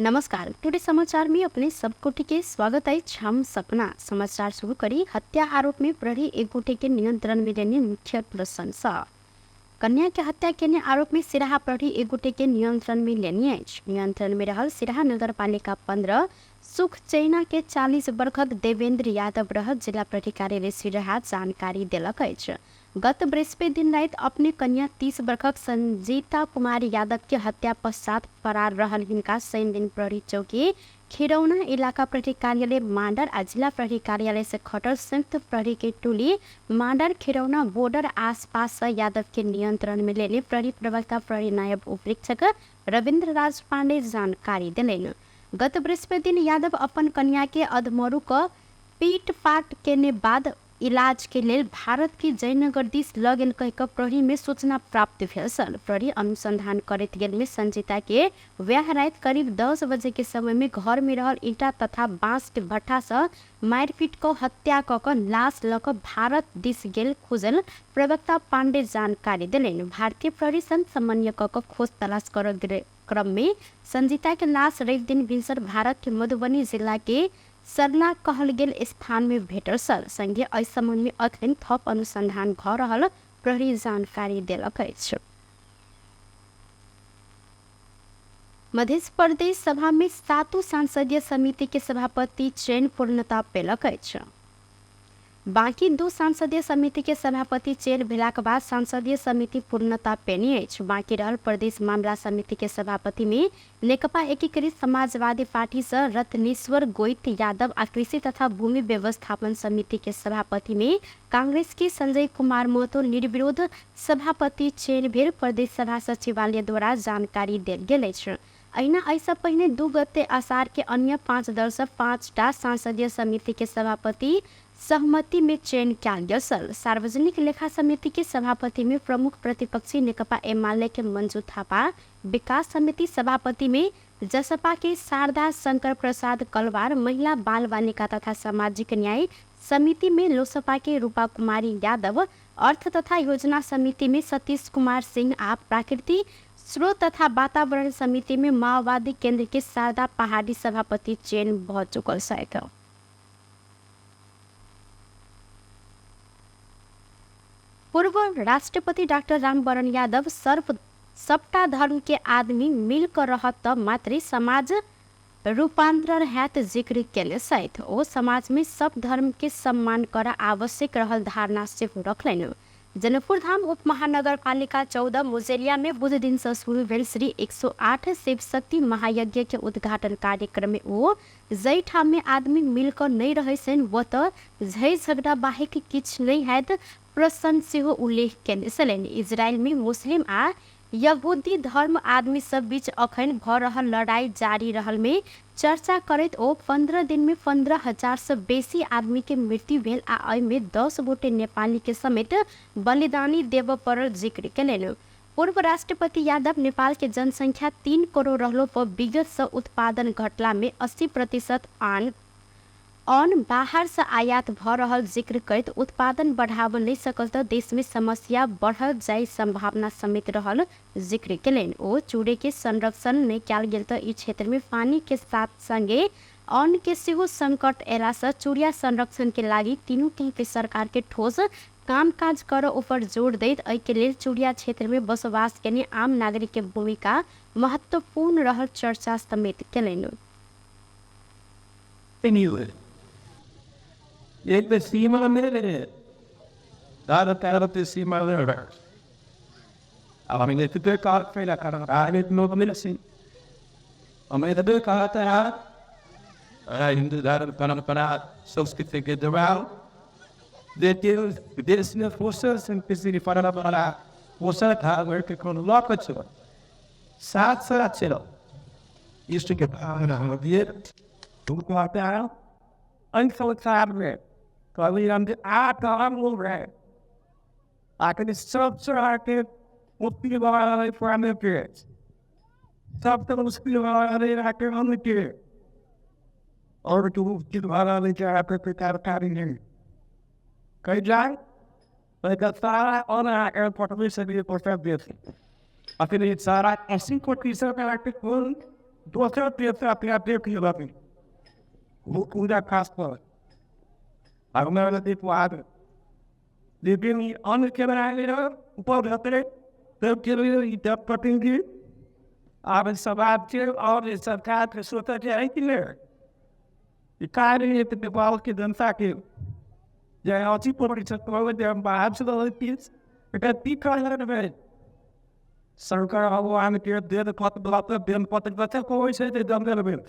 नमस्कार, टुडे समाचार में अपने सब गोटे के स्वागत अछि। हम सपना समाचार शुरू करी। हत्या आरोप में प्रहरी एक गोटे के नियंत्रण में लेने मुख्य प्रशंसा। कन्या के हत्या केने आरोप में सिराहा प्रहरी एक गोटे के नियंत्रण में लेने अछि। नियंत्रण में रहल सिराहा नगरपालिका 15 सुख चैना के 40 वर्षक देवेंद्र यादव रहल जिला प्रहरी कार्यालय सिराहा जानकारी देलक अछि। गत बृहस्पति दिन राति अपने कन्या 30 वर्षक संजीता कुमारी यादव के हत्या पश्चात फरार रहल हिनका शनि दिन प्रहरी चौकी खिरौना इलाका प्रहरी कार्यालय मांडर आ जिला प्रहरी कार्यालय से खटल संयुक्त प्रहरी के टोली मांडर खिरौना बॉर्डर आसपास से यादव के नियंत्रण में लेने प्रहरी प्रवक्ता प्रहरी नायब उपरीक्षक रविन्द्र राज पांडे जानकारी देलनि। गत बृहस्पति दिन यादव अपन कन्या के अधमरू क पीट पाट केने बाद इलाज के लेल भारत के जयनगर दिस ल गेल कहि क प्रहरी में सूचना प्राप्त भेल छल। प्रहरी अनुसंधान करैत गेल में संजीता के वएह राति करीब 10 बजे के समय में घर में रहल ईंटा तथा बांस के भट्ठा सँ मारिपीट क हत्या क क लाश ल क भारत दिस गेल खुजल प्रवक्ता पांडे जानकारी देलनि। भारतीय प्रहरी संग समन्वय क क खोज तलाश कर क्रम में संजीता के लाश रवि दिन भिनसर भारत के मधुबनी जिला के सरना कहल गेल स्थान में भेटल छल। संगे एहि संबंध में अखन थप अनुसंधान भ रहल प्रहरी जानकारी देलक अछि। मध्य प्रदेश सभा में सातों संसदीय समिति के सभापति चयन पूर्णता पेलक अछि। बाँकी दू संसदीय समिति के सभापति चयन भेलाक बाद संसदीय समिति पूर्णता पेने अछि। बाँकी रहल प्रदेश मामला समिति के सभापति में नेकपा एकीकृत समाजवादी पार्टी सँ रत्नेश्वर गोइत यादव आ कृषि तथा भूमि व्यवस्थापन समिति के सभापति में कांग्रेस के संजय कुमार महतो निर्विरोध सभापति चयन भेल प्रदेश सभा सचिवालय द्वारा जानकारी देल गेल अछि। अहिना एहिसँ पहिने 2 गते असार के अन्य 5 दल सँ 5 टा संसदीय समिति के सभापति सहमति में चयन कयल गेल छल। सार्वजनिक लेखा समिति के सभापति में प्रमुख प्रतिपक्षी नेकपा एमाले के मंजू थापा, विकास समिति सभापति में जसपा के शारदा शंकर प्रसाद कलवार, महिला बाल बालिका तथा सामाजिक न्याय समिति में लोसपा के रूपा कुमारी यादव, अर्थ तथा योजना समिति में सतीश कुमार सिंह आ प्राकृतिक स्रोत तथा वातावरण समिति में माओवादी केंद्र के शारदा पहाड़ी सभापति चयन भ चुकल छथि। पूर्व राष्ट्रपति डाक्टर रामवरण यादव सर्व सबटा धर्म के आदमी मिल कर रहत त मात्रै समाज रूपांतरण हैत जिक्र केने छथि। ओ समाज में सब धर्म के सम्मान कर आवश्यक रहल धारणा सेहो रखलनि। जनकपुर धाम उप महानगरपालिका 14 मुजेलिया में बुध दिन से शुरू भेल श्री 108 शिव शक्ति महायज्ञ के उद्घाटन कार्यक्रम में ओ जै ठाम में आदमी मिल क नहीं रहै छनि ओतऽ झै झगड़ा बाहेक किछु नहीं हैत प्रसंग सेहो उल्लेख केने छलनि। इजरायल में मुस्लिम आ यहूदी धर्म आदमी सब बीच अखन भ रहल लड़ाई जारी रहल में चर्चा करैत ओ 15 दिन में 15,000 सँ बेसी आदमी के मृत्यु भेल आ एहि में 10 गोटे नेपाली के समेत बलिदानी देबऽ पड़ल जिक्र केलनि। पूर्व राष्ट्रपति यादव नेपाल के जनसंख्या 3 करोड़ रहलो पर विगत सँ उत्पादन घटला में 80% आन अन्न बाहर सँ आयात भ रहल जिक्र करैत उत्पादन बढ़ाबऽ नहि सकल त देशमे समस्या बढ़ल जाय सम्भावना समेत रहल जिक्र केलनि। ओ चुरे के संरक्षण नहि कयल गेल त ई क्षेत्रमे पानी के साथ संगे अन्न के सेहो संकट अयला सँ चुरिया संरक्षण के लागि तीनू तह के सरकार के ठोस कामकाज करऽ उपर जोर दैत एहि के लेल चुरिया क्षेत्रमे बसोबास केने आम नागरिक के भूमिका महत्वपूर्ण रहल चर्चा समेत केलनि। दोसर तेसरा देख पूजा खास पर भगवान, लेकिन अन्न के बनाए ऊपर रहते तब प्रतिनिधि आब समाज के और सरकार के सोचा के है कि नहीं कार्य नेपाल के जनता के जे 80% हम बाहर से सरकार भगवान के देन पत्र देन पत्र कोई से दम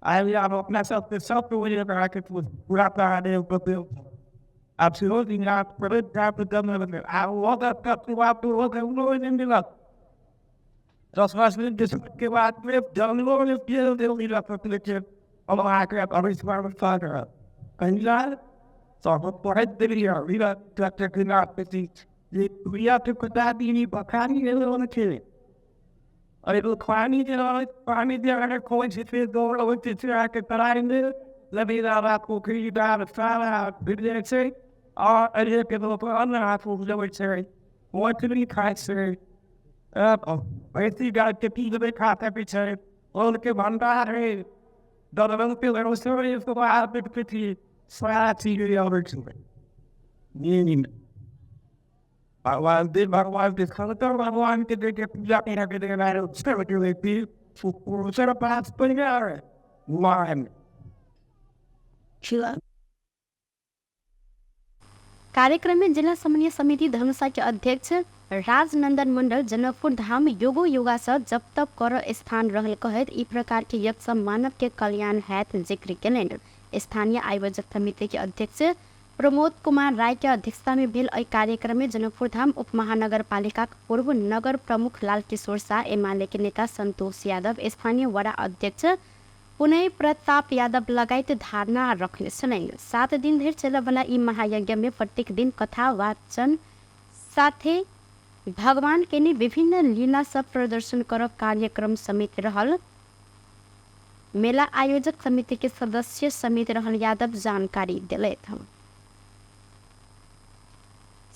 आइ आब अपना सबके सबके वजह के पूरा absolutely not के बाद में भगवान के कार्यक्रम में जिला समन्वय समिति धनुषा के अध्यक्ष राजनंदन मंडल जनकपुर धाम योगो योगा से जब तक कर स्थान रहल कहैत ई प्रकार के यज्ञ से मानव के कल्याण हैत जिक्र केलनि। स्थानीय आयोजक समिति के अध्यक्ष प्रमोद कुमार राय के अध्यक्षता में भेल एहि कार्यक्रम में जनकपुर धाम उप महानगरपालिका पूर्व नगर प्रमुख लाल किशोर शाह, एमाले के नेता संतोष यादव, स्थानीय वडा अध्यक्ष पुनः प्रताप यादव लगायत धारणा रखने छलनि। 7 दिन धरि चलयवला ई महायज्ञ में प्रत्येक दिन कथा वाचन साथे भगवान के ने विभिन्न लीला सब प्रदर्शन कर कार्यक्रम समेत रहल मेला आयोजक समिति के सदस्य समेत रहल यादव जानकारी दिलथि।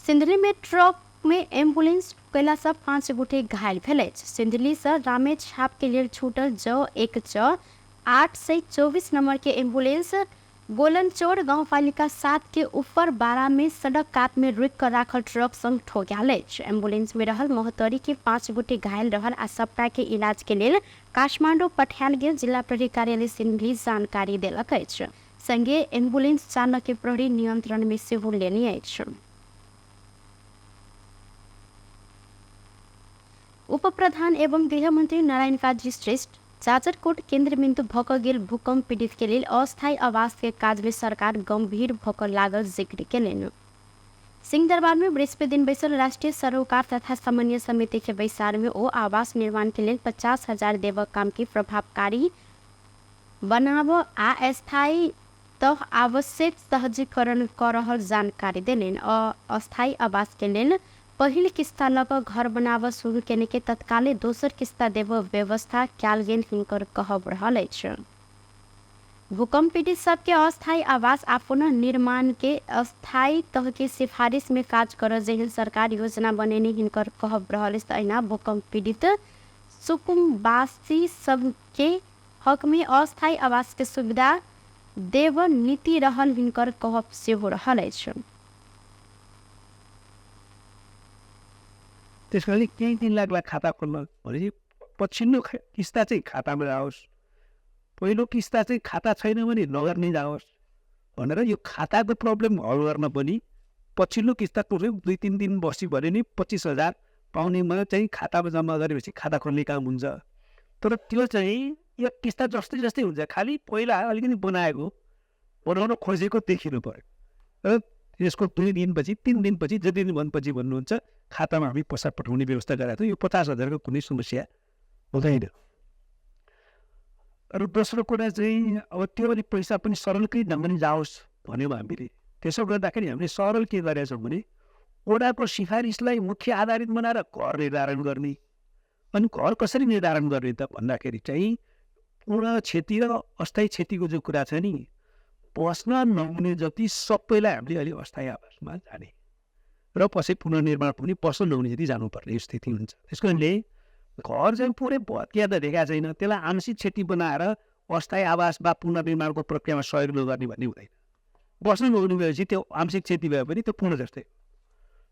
सिंधुली में ट्रक में एम्बुलेंस कैला से 5 गोटे घायल भेल। सिंधुली से रामेछाप के लिए छूटल ज 1 च 824 नंबर के एम्बुलेंस गोलनचोर गाउँपालिका 7 के ऊपर 12 में सड़क कात में रुक कर राखल ट्रक संग ठोकायल अछि। एम्बुलेंस में रहल महोत्तरी के 5 गोटे घायल रहल आ सबटा के इलाज के लेल काठमाडौँ पठायल गेल जिला प्रहरी कार्यालय सिन्धुली जानकारी देलक अछि। संगे एम्बुलेंस चालक के प्रहरी नियंत्रण में सेहो लेने अछि। उप प्रधान एवं गृहमन्त्री नारायण काजी श्रेष्ठ जाजरकोट केन्द्र बिन्दु भक गेल भूकंप पीड़ित के लेल अस्थायी आवास के काज में सरकार गंभीर भक लागल जिक्र केलनि। सिंहदरबार में बृहस्पति दिन बैसल राष्ट्रीय सरोकार तथा समन्वय समिति के बैसार में ओ आवास निर्माण के लेल 50,000 देवक काम के प्रभावकारी बनाब आ अस्थायी तह आवश्यक सहजीकरण कर रहल जानकारी देलनि। अस्थायी आवास के लेल पहिल किस्ता लग घर बनाब शुरू केने के तत्काले दोसर किस्ता देव व्यवस्था कयल गेल हिनकर कहब रहल अछि। भूकंप पीड़ित सबके अस्थायी आवास आ पुनः निर्माण के अस्थायी तह के सिफारिश में काज कर जेहन सरकार योजना बनेने हिनकर कहब रहल अछि। तहिना भूकंप पीड़ित सुकुम्बासी सबके हक में अस्थायी आवास के सुविधा देव नीति रहल हिनकर कहब सेहो रहल अछि। त्यसको लागि केही दिन लाग्ला खाता खोल्न भनेपछि पछिल्लो किस्ता चाहिँ खातामा जाओस्, पहिलो किस्ता चाहिँ खाता छैन भने नगर्ने जाओस् भनेर यो खाताको प्रब्लम हल गर्न पनि पछिल्लो किस्ता 2-3 दिन बस्यो भने नि 25,000 पाउनेमा चाहिँ खातामा जम्मा गरेपछि खाता खोल्ने काम हुन्छ। तर त्यो चाहिँ एक किस्ता जस्तै जस्तै हुन्छ, खालि पहिला अलिकति बनाएको बनाउन खोजेको देखिनु पऱ्यो र यसको 2 दिनपछि 3 दिनपछि जति दिन पछि भन्नुहुन्छ खातामा हामी पैसा पठाउने व्यवस्था गरेका थियौँ। यो 50,000को कुनै समस्या हुँदैन। र दोस्रो कुरा चाहिँ अब त्यो पनि पैसा पनि सरलकै ढङ्गले जाओस् भन्यौँ हामीले। त्यसो गर्दाखेरि हामीले सरल के गरेका छौँ भने ओडाको सिफारिसलाई मुख्य आधारित बनाएर घर निर्धारण गर्ने। अनि घर कसरी निर्धारण गर्ने त भन्दाखेरि चाहिँ पूर्ण क्षति र अस्थायी क्षतिको जो कुरा छ नि, बस्न नहुने जति सबैलाई हामीले अहिले अस्थायी आवासमा जाने र पछि पुनर्निर्माण पनि बस्न नहुने जति जानुपर्ने स्थिति हुन्छ। त्यस कारणले घर चाहिँ पुरै भत्किया त देखाएको छैन, त्यसलाई आंशिक क्षति बनाएर अस्थायी आवास वा पुनर्निर्माणको प्रक्रियामा सहयोग नगर्ने भन्ने हुँदैन। बस्नु नहुने भएपछि त्यो आंशिक क्षति भए पनि त्यो पूर्ण जस्तै।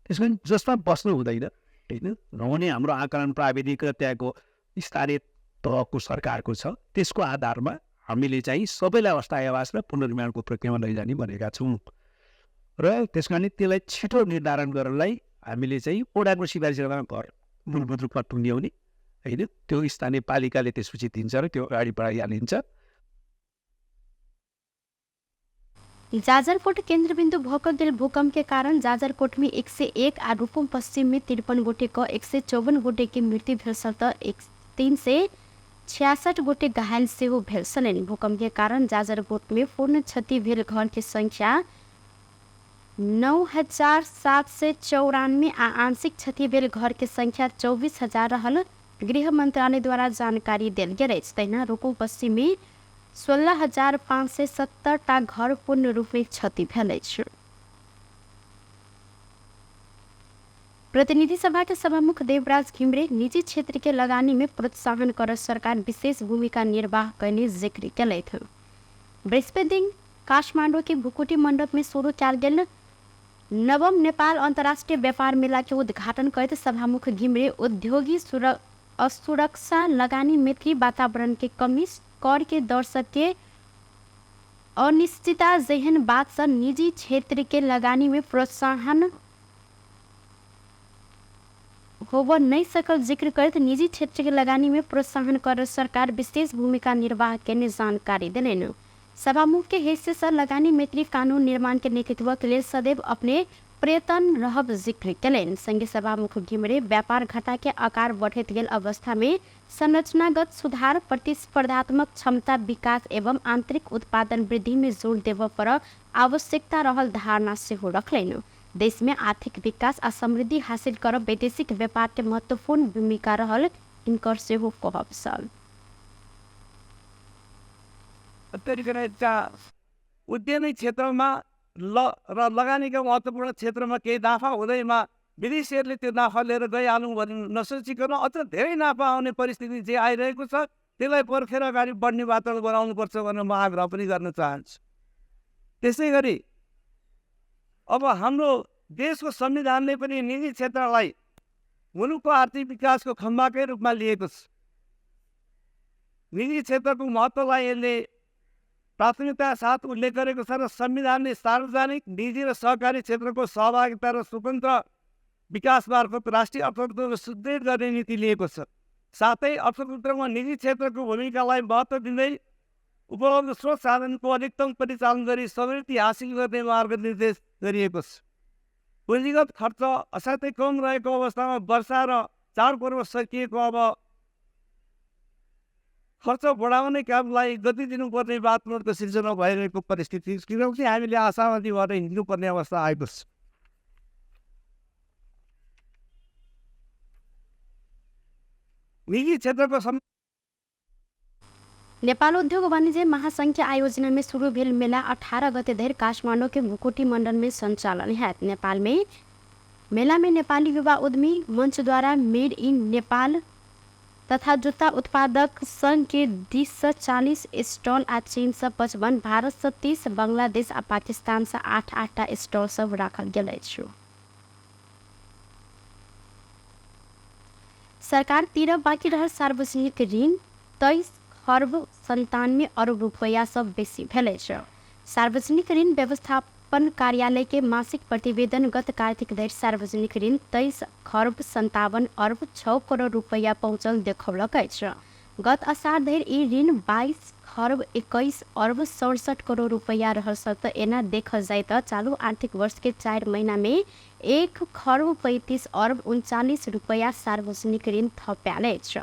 त्यस कारण जसमा बस्नु हुँदैन होइन, रहने हाम्रो आकलन प्राविधिक र त्यहाँको स्थानीय तहको सरकारको छ, त्यसको आधारमा हामीले चाहिँ सबैलाई अस्थायी आवास र पुनर्निर्माणको प्रक्रियामा लैजाने भनेका छौँ। र त्यस कारणले त्यसलाई छिटो निर्धारण गर्नलाई हामीले चाहिँ ओडाको सिफारिस घर मूलभूत रूपमा टुङ्ग्याउने होइन, त्यो स्थानीय पालिकाले त्यसपछि दिन्छ र त्यो अगाडि बढाइहालिन्छ। जाजरकोट केन्द्रबिन्दु भएको गेल भूकंप के कारण जाजरकोट में 101 आ रूपम पश्चिम में 53 गोटे क 154 गोटे के मृत्यु भेल छल त 366 गोटे घायल सेहो भेल छलनि। भूकंप के कारण जाजरकोट में पूर्ण क्षति भेल घर के संख्या 9,794 आ आंशिक क्षति भेल घर के संख्या 24,000 रहल गृह मंत्रालय द्वारा जानकारी देल गेल अछि। तहिना रूपम पश्चिम में 16,570 टा घर पूर्ण रूपमे क्षति भेल अछि। प्रतिनिधि सभा के सभामुख देवराज घिमिरे निजी क्षेत्र के लगानी में प्रोत्साहन कर सरकार विशेष भूमिका निर्वाह कयने जिक्र केलथि। बृहस्पति दिन काठमाडौँ के भुकुटी मंडप में शुरू कयल गेल नवम नेपाल अंतर्राष्ट्रीय व्यापार मेला के उद्घाटन करैत सभामुख घिमिरे उद्योगी असुरक्षा, लगानी मैत्री वातावरण के कमी, कर के दर सबके अनिश्चितता जेहन बात से निजी क्षेत्र के लगानी में प्रोत्साहन होब नहीं सकल जिक्र करैत निजी क्षेत्र के लगानी में प्रोत्साहन कर सरकार विशेष भूमिका निर्वाह केने जानकारी देलनि। सभामुख के हैसियत से लगानी मैत्री कानून निर्माण के नेतृत्व के लेल सदैव अपने प्रयत्न रहब जिक्र केलनि। संगे सभामुख घिमिरे व्यापार घाटा के आकार बढ़ैत गेल अवस्था में संरचनागत सुधार, प्रतिस्पर्धात्मक क्षमता विकास एवं आंतरिक उत्पादन वृद्धि में जोर देबय पर आवश्यकता रहल धारणा सेहो रखलनि। देश में आर्थिक विकास आ समृद्धि हासिल करब वैदेशिक व्यापार के महत्वपूर्ण भूमिका रहल हिनकर सेहो कहब छल। उद्यमी क्षेत्रमा र लगानीका महत्त्वपूर्ण क्षेत्रमा केही नाफा हुँदैमा विदेशीहरूले त्यो नाफा लिएर गइहालौँ भने नसोचिकन अझ धेरै नाफा आउने परिस्थिति जे आइरहेको छ त्यसलाई पर्खेर अगाडि बढ्ने वातावरण बनाउनुपर्छ भनेर म आग्रह पनि गर्न चाहन्छु। त्यसै गरी अब हाम्रो देशको संविधानले पनि निजी क्षेत्रलाई मुलुकको आर्थिक विकासको खम्बाकै रूपमा लिएको छ। निजी क्षेत्रको महत्त्वलाई यसले प्राथमिकता साथ उल्लेख गरेको छ र संविधानले सार्वजनिक, निजी र सहकारी क्षेत्रको सहभागिता र स्वतन्त्र विकास मार्फत राष्ट्रिय अर्थतन्त्र सुदृढ गर्ने नीति लिएको छ। साथै अर्थतन्त्रमा निजी क्षेत्रको भूमिकालाई महत्त्व दिँदै उपलब्ध स्रोत साधनको अधिकतम परिचालन गरी समृद्धि हासिल गर्ने मार्गनिर्देश गरिएको छ। पुँजीगत खर्च असाध्यै कम रहेको अवस्थामा वर्षा र चाडपर्व सकिएको अब खर्च बढाउने कामलाई गति दिनुपर्ने वातावरणको सिर्जना भइरहेको परिस्थिति, किनकि हामीले आशावादी भएर हिँड्नुपर्ने अवस्था आएको छ। निजी क्षेत्रको नेपाल उद्योग वाणिज्य महासंघ के आयोजना में शुरू भेल मेला 18 गते धरि काठमाडौँ के मुकुटी मंडल में संचालन हैत। नेपाल में मेला में नेपाली युवा उद्यमी मंच द्वारा मेड इन नेपाल तथा जुत्ता उत्पादक संघ के 240 स्टॉल आ चीन से 55, भारत से 30, बांग्लादेश आ पाकिस्तान से 8-8 स्टॉल सब राखल गेल अछि। सरकार तिर बाँकी रहल सार्वजनिक ऋण 23 खर्ब 97 अरब रुपैया सब बेसी भेल अछि। सार्वजनिक ऋण व्यवस्थापन कार्यालय के मासिक प्रतिवेदन गत कार्तिक धरि सार्वजनिक ऋण 23 खर्ब 57 अरब 6 करोड़ रुपैया पहुँचल देखौलक अछि। गत असार धरि ई ऋण 22 खर्ब 21 अरब 67 करोड़ रुपैया रहल त एना देखल जाय त चालू आर्थिक वर्ष के 4 महीना में 1 खर्ब 35 अरब 39 रुपैया सार्वजनिक ऋण थप्याल अछि।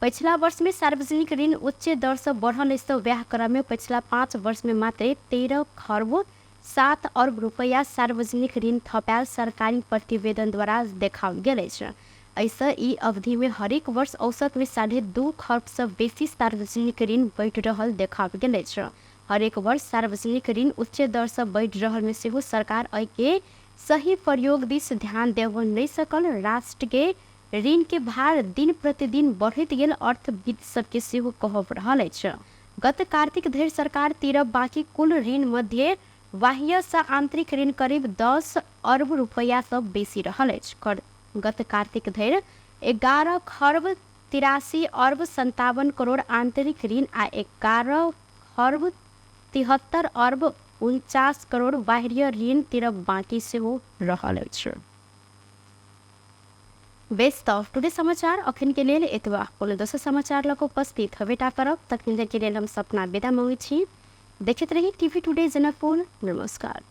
पछिला वर्ष में सार्वजनिक ऋण उच्च दर से बढ़ल अछि त वएह क्रम में पछिला 5 वर्ष में मात्रै 13 खर्ब 7 अरब रुपैया सार्वजनिक ऋण थप्याल सरकारी प्रतिवेदनद्वारा देखाओल गेल अछि। एहिसँ ई अवधि में हरेक वर्ष औसत में 2.5 खर्ब से बेसी सार्वजनिक ऋण बढ़ि रहल देखाओल गेल अछि। हरेक वर्ष सार्वजनिक ऋण उच्च दर से बढ़ि रहल में सेहो सरकार एहिके सही प्रयोग दिस ध्यान देबऽ नहि सकल, राष्ट्र के ऋण के भार दिन प्रतिदिन बढ़ैत गेल अर्थविद सबके सेहो कहब रहल अछि। गत कार्तिक धरि सरकार तिरब बाँकी कुल ऋण मध्ये बाह्य सँ आन्तरिक ऋण करीब 10 अर्ब रुपैया सँ बेसी रहल अछि। गत कार्तिक धरि 11 खर्ब 83 अर्ब 57 करोड़ आन्तरिक ऋण आ 11 खर्ब 73 अर्ब 49 करोड़ बाह्य ऋण तिरब बाँकी सेहो रहल अछि। बेस तऽ टुडे समाचार अखन के लेल एतबा। कोनो दोसर समाचार लऽ कऽ उपस्थित हबेटा करब, तखन के लेल हम सपना विदा मांगै छी। देखैत रही टीवी टुडे जनकपुर। नमस्कार।